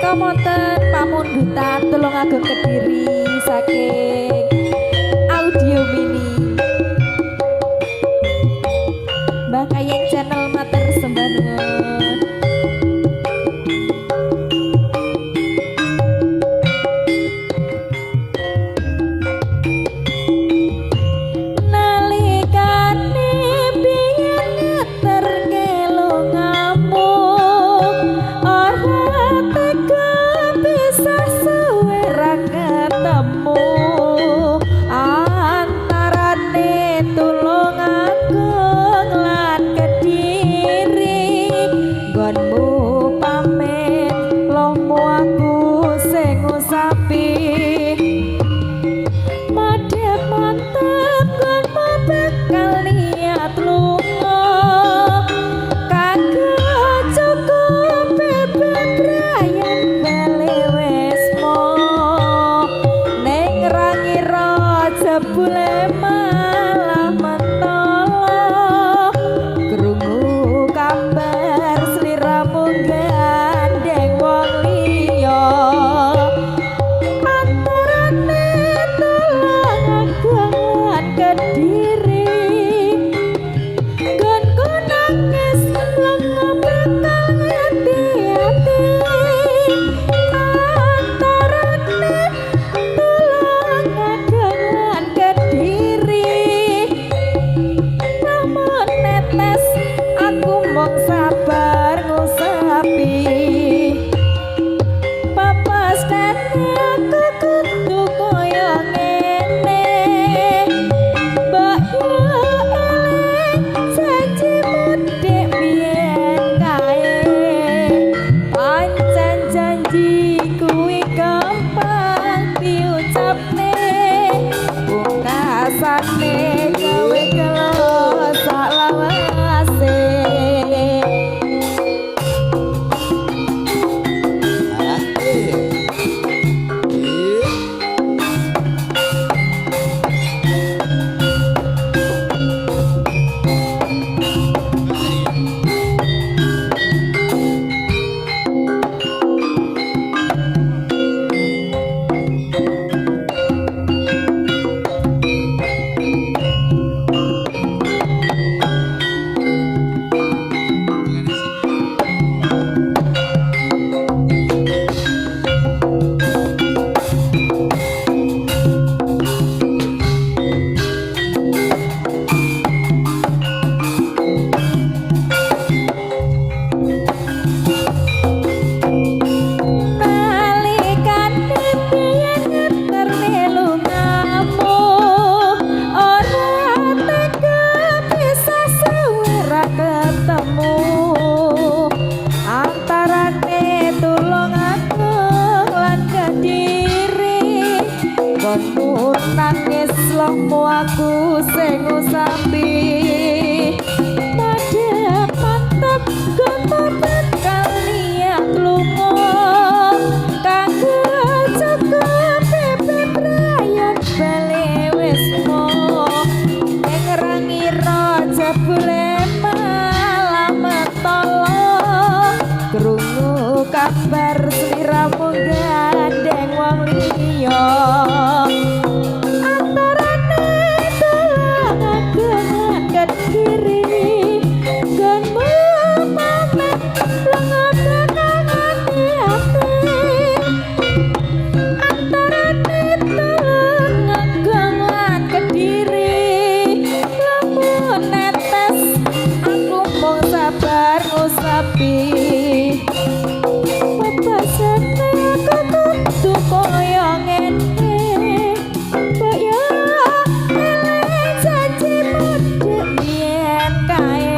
Menika wonten pamundutan Tulungagung Kediri saking Audio Mini. Mbah Kayeng channel matur sembah nuwun. Nalikane biyen ngeterke lungamu, ora tega bisa suwe ra ketemu. Antarane Tulungagung lan Kediri, nggonmu pamit lomo aku sing ngusapi. Madhep mantep nggonmu bakal niat lunga, kagak cukup bebrayan bali wisma. Ning ra ngira jebule malah mentolo, krungu kabar sliramu gandeng wong liya. Antarane Tulungagung lan Kediri, nggonku nangis lunga bakal ngati-ati. Antarane Tulungagung lan Kediri, lamun netes aku mung sabar ngusapi. Papastane aku kudu kaya ngene, mbok yo eling janjimu dek biyen kae. Pancen janji kuwi gampang diucapne, pungkasane gawe gelo saklawase. Nalikane biyen ngeterne lungamu, ora tega bisa suwe ra ketemu. Antarane Tulungagung lan Kediri, nggonmu nangis lomo aku sing ngusapi. Madhep mantep nggonmu bakal niat lunga, kagak cukup bebrayan bali wisma. Ning ra ngira jebule malah mentolo, krungu kabar sliramu gandeng wong liya. Antarane Tulungagung lan Kediri, nggonmu pamit lunga bakal ngati-ati. Antarane Tulungagung lan Kediri, lamun netes aku mung sabar ngusapi. Pepasane aku kudu kaya ngene, mbok yo eling janjimu dek biyen kae.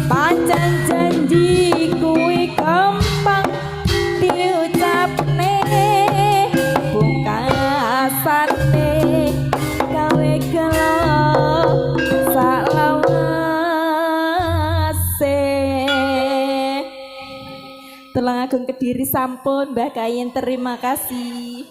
Pancen janji kuwi gampang diucapne, pungkasane gawe gelo saklawase. Tulungagung Kediri sampun Mbah Kayen, terima kasih.